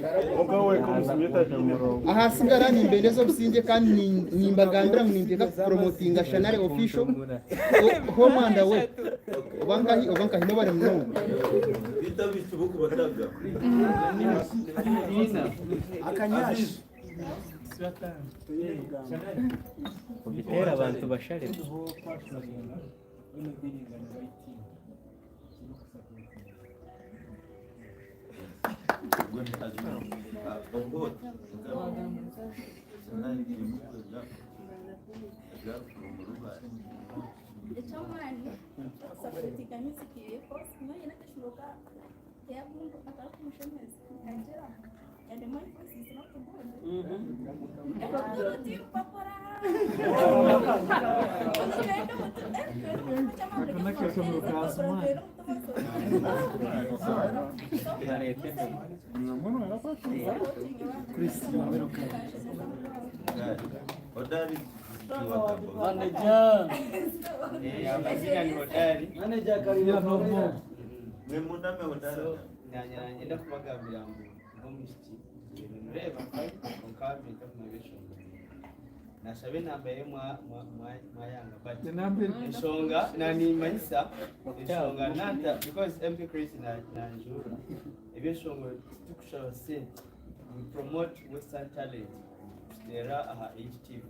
Ahasigara nimbendeza obusingye kandi nimbagambira ngu ninteeka kupromotinga Shanari Official home and away. Oba nkahi oba nkahi mwebare munonga. Bita bichubuku bataga. Akanyashi. Kubiteera abantu bashare. Eky'amaani okusapootinga music yaife noyenda akashuba ka akarikumushemeza nkagira and my voice is not good. Timpapura. Hodari. Manager. Amazina ni Hodari. Manager Karina Nomo. Mwe muname Hodari. So, nanyenda kubagambira ngu nk'omwishiki nimureba kwonka mpita kumwebeshonga nashaba enamba ye mwayanga but enshonga nanimanyisa enshonga nanta because MK Chris nanjura ebyeshongoro titukushaba sente we promote western talent tuteera aha HTV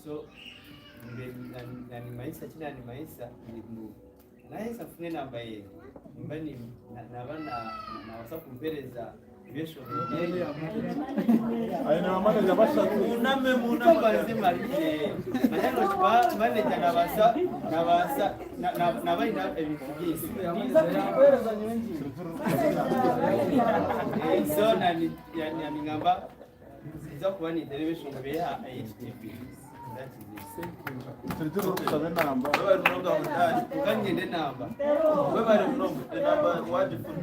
so nanimanyisa ki nanimanyisa ngu naheza nfune enamba ye nimba naba nabasa kumpereza ebyeshongoro byeye. Aine bamanager bashatu. Muname, muname. Mbanze mmarire. Manya nokiba manager nabasa nabasa naba aine ebintu byingi. So naningamba nza kuba nintera ebyeshongoro byeye aha HTV. That is it. Turi kusaba enamba. Webale munonga Hodari. Kandi nyenda enamba. Webale munonga enamba wagifuna.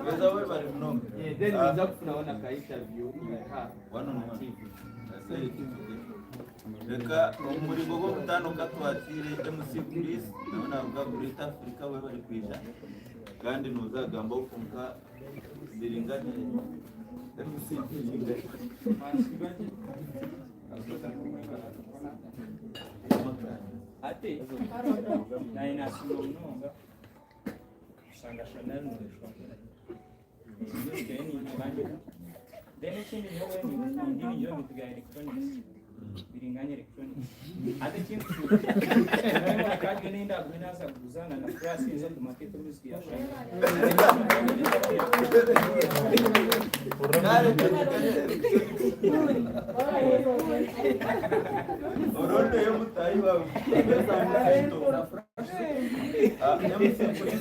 Weza webale munonga. Yeah, then nza kufunaho na ka interview with her. One on one. Reka omuringo gw'omutaano katwakire MC Chris nawe naruga Great Africa webale kwija kandi nozagamba okunka biringanye MC Biringanye. Ate naye nasiima munonga kushanga Chanel neshongora music ye ninkibandika then ekindi nyowe nindiringiro nituga electronics biringanya electronics ate ekindi kadi nenda naza kuguzana na flash nza ku market music ya Chanel. Oronde y'omutahi wawe MC Chris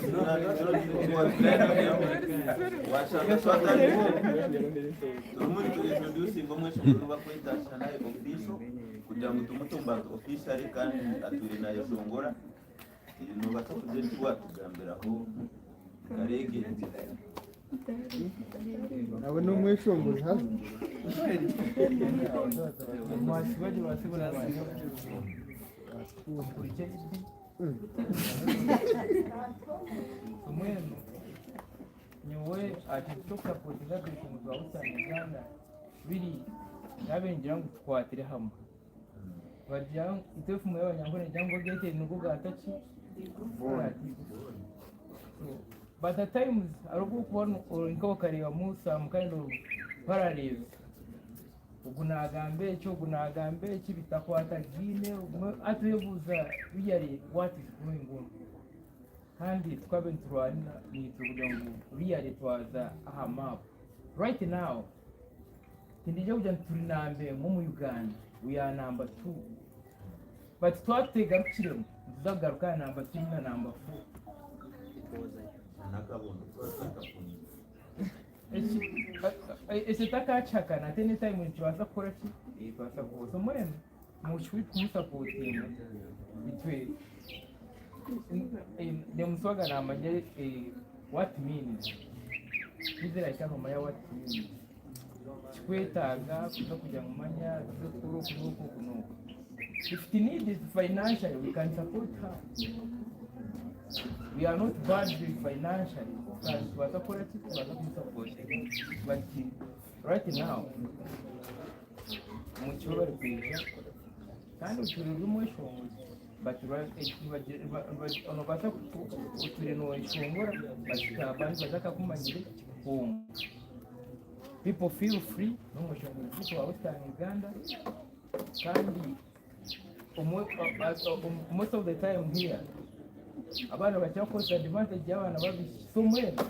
washanga twatandika turimu nituintroducinga omweshongoro bakweta Shanae Official kugira ngu tumutumbaze officially kandi atwire nayeshongora nobasa kugira eki watugambiraho karege. Nawe n'umweshongozi hano. Mwenu nyowe ati tukusapotinga ebishongoro bya Western Uganda biri nabe ngira ngu tukwatire hamwe bagira ngu itwe efumu y'abanyankore negira ngu ogete nigwo gataki. But at times hariho obwokuba nka okareebamu some kind of parallels, ogu nagamba eki, ogu nagamba eki, bitakwatagaine. Atwebuuza really what is going on, kandi tukabe niturwanira nitwe kugira ngu really twaza aha map. Right now tindija kugira nti turi namba emwe omu Uganda, we are number two, but twatutegarukiremu nituza kugaruka aha number three na number four. Nakabondo twatakafunye. Ekyo takakihakana ate anytime nikibaasa kukora ki, tubaasa kuba. So mbwenu mukibi kumusapotinga itwe nemuswaga namanya what means izira itakumanya what means kikwetaaga kuza kugira ngu manya tuze kukora oku n'oku oku n'oku. If it need is financially, we can support her. We are not bad financially, kandi tubaasa kukora ki, tubaasa kumusapotinga. But right now mukibo bari kwija kandi otwire ori omweshongozi, but nobaasa otwire noyeshongora, but abandi batakakumanyire. Kwonka people feel free n'omweshongozi waitu wa Western Uganda, kandi most of the time here abaana bakyakukozesa advantage y'abaana babishiki. So mbwenu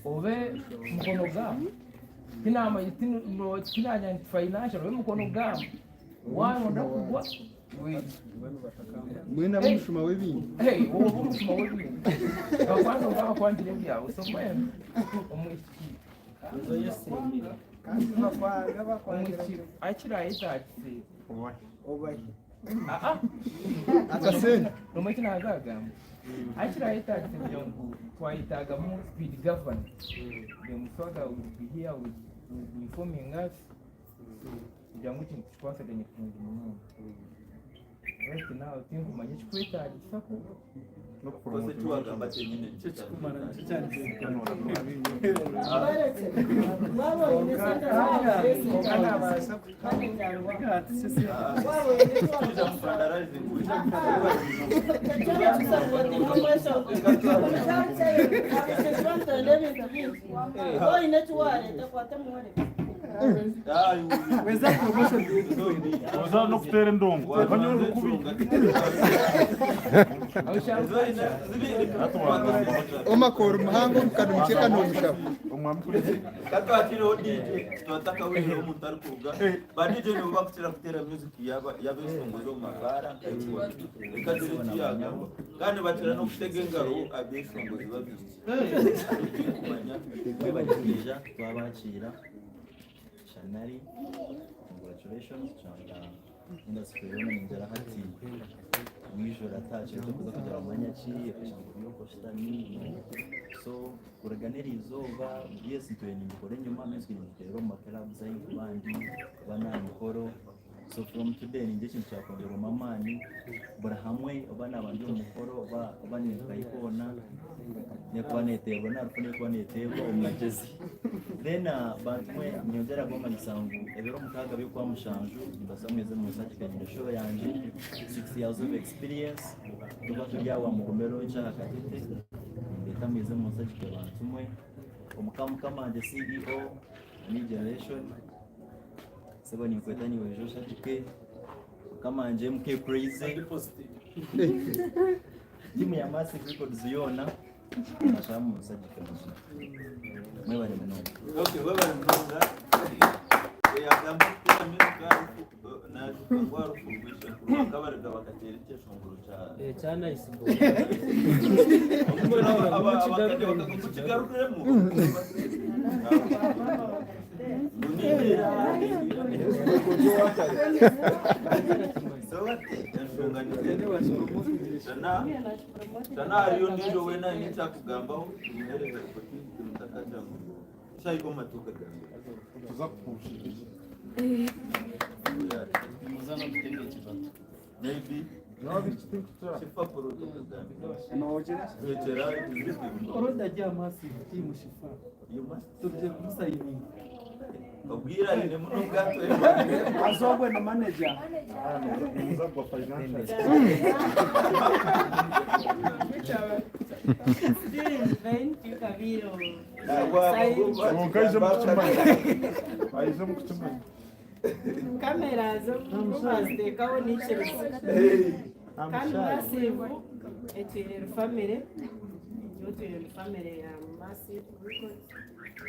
obe mukono gaamu tinamanya nti financial obe mukono gaamu wayonda kugwa. Mwena mushuma w'ebintu. Hey, wowe omushuma w'ebintu bakwanza bakwangira ebyawe. So mbwenu omwishiki Kandi bakwanga bakwangira. Omwishiki akirayetagise Obahi. Aa. Akasente. Nomwe kinazagamba. Hakirayetagisa kugira ngu twayetagamu speed governor. The Muswaga will be here will be informing us so kugira ngu ekintu tukikwasaganye kurungi munonga. Right now tinkumanya ekikwetagisa ku Kose ekiwagamba kyenyine Oza n'okuteera endongo okanywa orukubi. Omakora omuhango omukanumukye nomushaba. Katwakireho DJ twatakawulira omuntu arikuruga ba DJ nibo bakukira kuteera music y'abeshongozi omu mabaara nkaikwo reka tugire ekiyagamba kandi bakira n'okutega engaro abeshongozi babiri tinkumanya. Mwebale kwija twabakiira Shanari, congratulations kyanga industry yoona ningira hati mwijura atakiri kuza kugira mwanya ki akashanga ori okoshutami so kuruga n'eriizooba yes ntwire nimbikora enyima music ningiteerera omu maclubs ahu nkuba ndi oba naha mikoro so from today ningira ekintu kyakwongyerwamu amaani buri hamwe oba naaba ndi omu mukoro oba oba ninkahi hoona nekuba neteerwa narufu nekuba neteerwa omu magyezi then bantu mwe ninyongyera kubamanyisa ngu ebiro 6 by'okwamushanju nimbaasa mweze munsagike nyine show yangye 6 years of experience tuba turi aho Mugomero aha Katete nindeeta mweze munsagike bantu mwe omuka mukama wangye CEO New Generation sebo ninkweta niiwe oije oshagike mukama wangye MK Crazy tiimu ya Massive Records yoona nashaba munsagike muzima mwebale munonga. Okay, webale munonga. Yagamba okuteera music arufu najuka ngu arufu rw'ishenkuru bakabarega bakateera ekyeshongoro kya Ekya Nice Boy. Mukigarukiremu. Shana hariyo ndijo wena aine ekyakugambaho tumuhereze opportunity mutakagira ngu shayika omu matuuka gange. Maybe Shifa Already agiye Massive team Shifa. Tuje kumusayininga. Obwira aine muno obwato. Azogwe na manager. Konka aije mukukimanya. Aije mukukimanya. Kamera zo baziteekaho n'ikirizo kandi Massive etwire family etwire family ya Massive Records.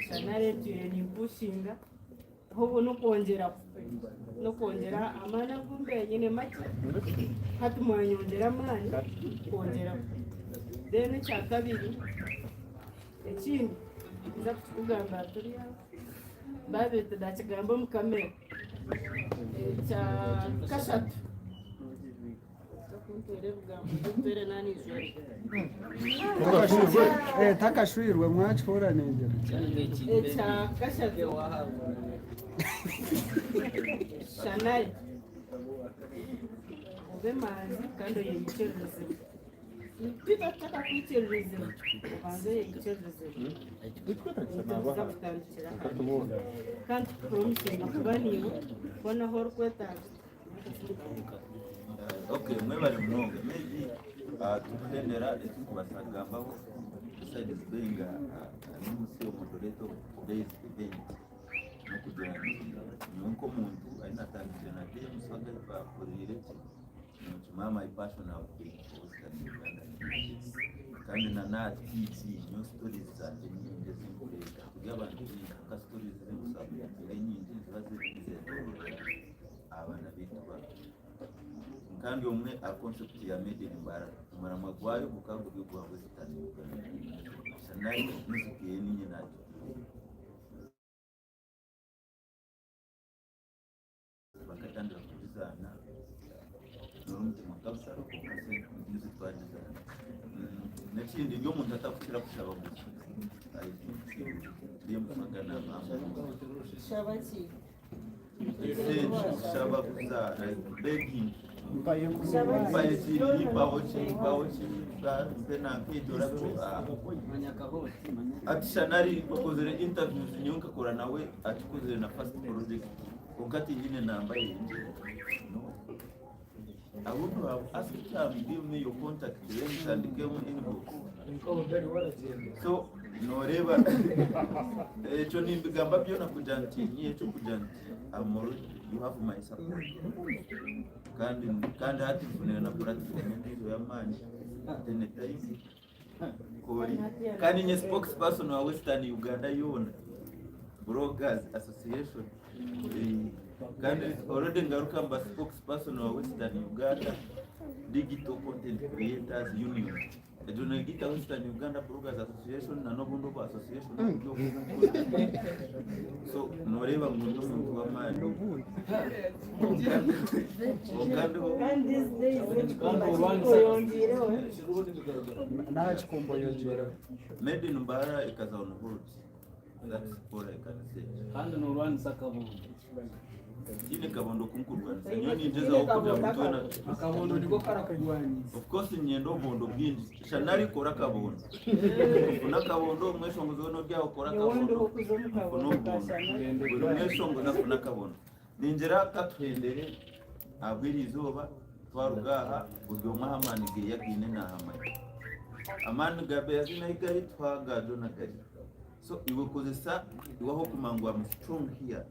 Shanari etwire nimpushinga ahubwo n'okwongyera amaani agu mbaire nyine makye hati mwanyongyera amaani kwongyeraho. Then ekya kabiri ekindi nza kukikugamba turi aho babiri ndakigamba omu kamera. Ekya kashatu kunteera ebigambo kunteera nanijwere. Takashwirwe mwakihura ningira. Ekya kashatu, Shanari, obe manzi kandi oyeyikiririzemu. Twita tutakakwikiririzemu, obanze oyeyikiririzemu, nituza kutandikira kandi tupromisinga kuba niiwe kubona ahu orikwetaaga. Okay, mwebale munonga. Maybe tukuhendera ekikubasa kugambaho besides being n'omusi moderator of today's event nokugira nti nyowe nk'omuntu ahi natandikire na DM Swaga bakorire ki nokimanya my passion have been for Western Uganda kandi na natiki nyowe stories zangye nyingi ezinkureeta turi abantu bingi nka stories ezinkusabira nyingi ziba ziri abaana bitu ba kandi omwe a concept ya Made in Mbarara omuramwa gwayo gukaba guri ogwa Western Uganda. Shanari music ye ninye nagikunda bakatandika kugizaana n'omutima kabisa music twagizaana. Ekindi ndi omuntu atakukira kushaba gusa. I think ndiye musaga nagamba. Shaba ki? Esente kushaba kusa like begging. Mpaye Mpaye kiri mpaho ki mpaho ki mpe nankejo orabeho. Ati Shanari okozere interviews nyowe nkakora nawe atikozere na first project konka tinyine namba yengye. No. I would have asked him give me your contact then ntandikemu inbox. So noreeba ekyo nimbigamba byona kugira nti niyo ekyo kugira nti I'm already, you have my support. Kandi kandi hati nfunire na platform endiijo y'amaani at any time kori kandi nye spokesperson wa Western Uganda yoona Bloggers Association. Kandi already ngaruka mba spokesperson wa Western Uganda Digital Content Creators Union. Egyo negita Western Uganda Bloggers Association na n'obundi obu association so noreeba ngu ndi omuntu w'amaani. Kandi Kandi these days ekikomba kikoyongiireho. N'aha kikombo yongiireho. Made in Mbarara ekaza on hold. That's all I can say. Kandi norwanisa akabondo. Tiine kabondo kunkurwanisa. Nyowe ningyezaho kugira ngu twena Akabondo niko karakurwanisa. Of course niinyenda obubondo bwingi. Shanari kora akabondo. Funa akabondo omweshongozi weena ori aho kora Nyowe akabondo. ndiho kuza omu Funa kabondo ka obubondo. Shanari. Buri mweshongozi afune akabondo. Ningira katuhendere ahabw'eri izooba twaruga aha buri omwe aha amaani geye agiine nahamanya. Amaani ga Beazina ahi gari tuha aga Jonah gari. So iwe kozesa iwe aho kumanya ngu am strong here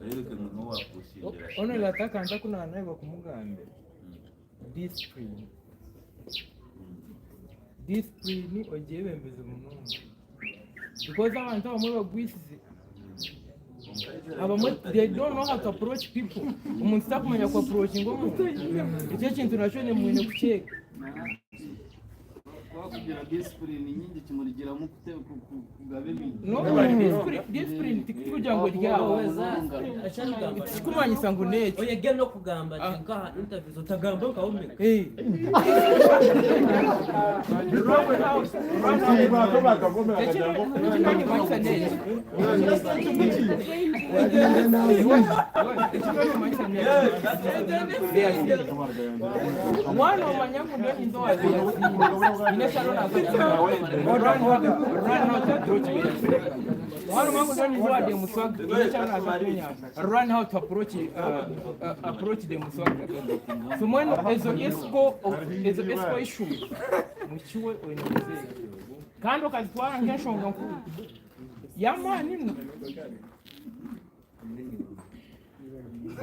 orebeke ngu niwe wapushindira. Ono lataka ntakunanirwa kumugambira discipline discipline ogyebembeze munonga because abantu abamwe bagwisize abamwe they don't know how to approach people. Omuntu takumanya ku approachinga omuntu, ekyo ekintu nakyo nimwine kukyega. Wakugira discipline nyingi kimurigiramu kugaba ebintu. No, discipline tikugira ngu ryawe tikikumanyisa ngu neki. Oyege n'okugamba ati nkaha interviews otagamba nkawomeka. Mwana omanya ngu ndoyinza run how to approach approach the muswaga. So mweno ezo esco ezo esco issues mukiwe oine kuzeega kandi okazitwara nk'enshonga nkuru y'amaani no.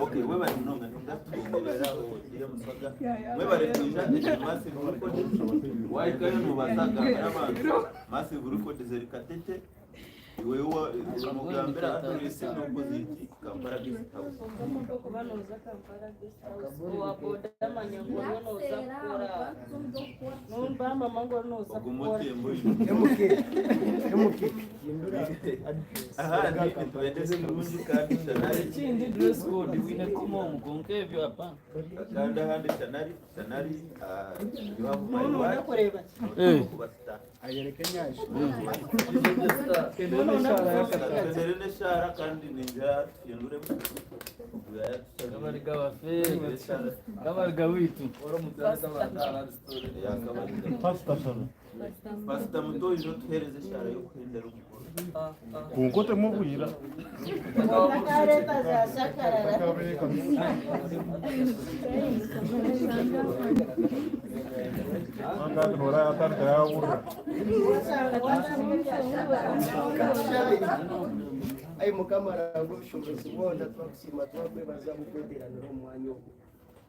Okay, webale munonga ngatwongerera iyo musaga. Webale kwija eki Massive Records. Wahikayo nobaasa kugambira abantu Massive Records eri Katete. Iwe nogambira address n'opposite Kampala Guest House. Omuntu okuba nooza Kampala Guest House owa boda amanya ngu oriyo nooza kukora nomba mama ngu oriyo nooza kukora. Ahandi nitubendeze kurungi kandi Shanari. Ekindi dress code wine kuma omu konka ebyo hapana. Kandi ahandi Shanari, Shanari, you have my word. Kuba star. Ayereke nyashi. Twendere n'eshaara kandi ningira tuhinduremu. Kabariga bafe. Kabariga witu. Pasita Mutoyi otuheereze eshaara y'okuhendera omukoro. Kunkote mubwira. Akareta za shakarara. Angati nora atandika yawurra. Ai Mukama aranga obushobozi bwona twakusiima twakwebaza bukweteranira omu mwanya ogu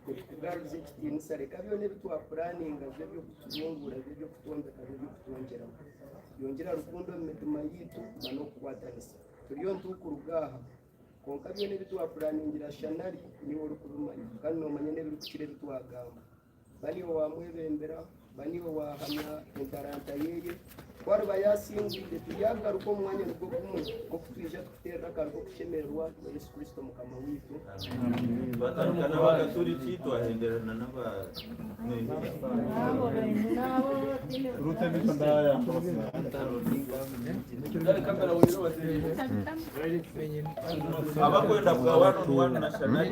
nitukugaruza ekitiinisa reka byona ebi twapuraninga bibe eby'okutubungura bibe eby'okutwombeka bibe eby'okutwongyeramu yongyera rukundo omu mitima yaitu na n'okukwatanisa turiyo nitukuruga aha konka byona ebi twapuraningira Shanari niwe orikubimanya kandi noomanya n'ebirikukira ebi twagamba ba niiwe wamwebembera ba niiwe wahamya entaranta yeye ku ariba yaasingwire turyagaruka omu mwanya nigwo gumwe nk'oku twija tukuteerera akantu k'okushemererwa na Yesu Kristo Mukama waitu. Twatandika n'abakaturiki twahenderana n'aba Nabo Abakwenda bwa one on one na Shanari.